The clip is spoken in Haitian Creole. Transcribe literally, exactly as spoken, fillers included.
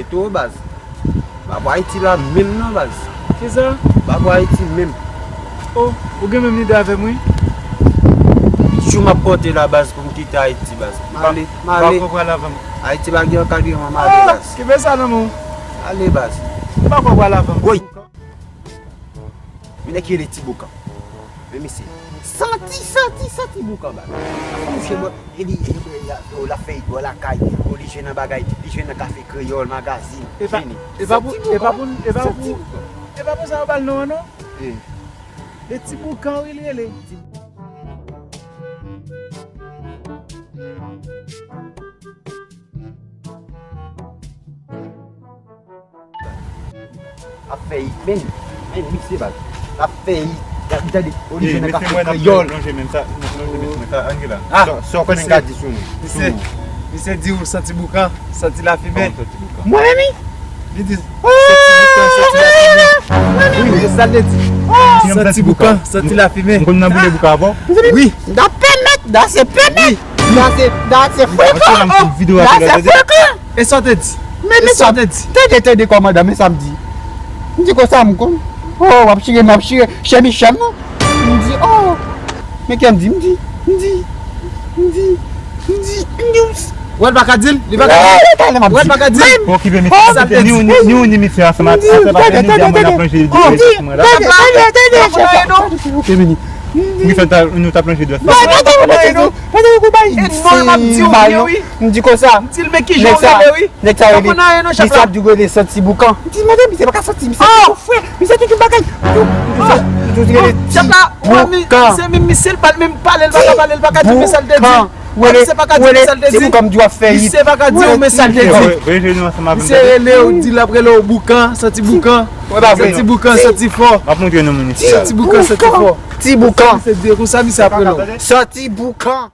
Tou baz. Pa pou Ayiti la menm non baz. Kisa? Pa pou Ayiti menm. Oh, ou gen menm lide avè m wi. Jou m ap konte la baz pou m kite Ayiti baz. M ale, m ale. Ou pa kwè pral avè m? Ayiti pa gen ankadreman, m ale baz. Kenbe sa nan men w. Ale baz. Ou pa kwè pral avè m? Woy. Men nèg ki rele Ti Boukan. Men misye santi, santi, santi boukan baz. Misye bò, e li, e li, e li, o, l ap fè it bò lakay, o, li jwe nan bagay, li jwe nan Kafe Kreyòl, Magazin, e pa, vini. E pa pou, e pa pou, e pa pou, e pa pou sa yo ba l non an non. E Ti Boukan wi li rele. Ap fè it, men, men misye baz. Ap fè it. Gade, gade, o li jwenn nan Kafe Kreyòl. Lonje men sa, lonje men sa, Angela. Ah, sa w konnen m ka di sou nou? Misye, misye di ou santi boukan, santi lafimen. Mwen menm wi. Li di santi boukan, santi lafimen. Wi, se sa l te di. Santi boukan, santi lafimen. M konn nan boule boukan avè w? Wi. Da pèmèt, da se pèmèt. Dase, dase frekan. Dase frekan. E sa w te di? Men, men sa w te di? Tande, tande kòmandan, men sa m di. M di konsa m konn. Oh, w ap chire, m ap chire. Chè Michèl non. M di, oh. Men kè m di, m di, m di, m di, m di, m di. Wè l pa ka di l, li pa ka di l. Wè l pa ka di l. Okipe misye, sa l te di. Ni ou ni misye ansanm ak, ansanm ak, ni di a mwen nan plonje di mwen la. Tande, tande, tande, tande. Okipe misye. Wi, fè ta, nou ta plonje dwèt. Non, non, non, non, non. Pwete yon kou bay. E non, m ap di w byen wi. M di konsa. M di l men kijan w rele wi. Nèg sa rele, misye ap di rele santi boukan. M di mande misye pa ka santi, misye te gon frè, misye te tout bagay. M di konsa, m di rele Ti Boukan. Se menm misye l pa menm pale, l pa ka pale, l pa ka di men sa l te di. Misye pa ka di men sa l te di. Ti Boukan, m di w ap fè it. Misye pa ka di men sa l te di. Misye rele w, di l ap rele w Boukan, santi boukan. Santi boukan, santi fò. M ap montre nou moun isi a. Santi boukan, santi fò. Ti Boukan. Se de konsa misye ap rele w. Santi boukan.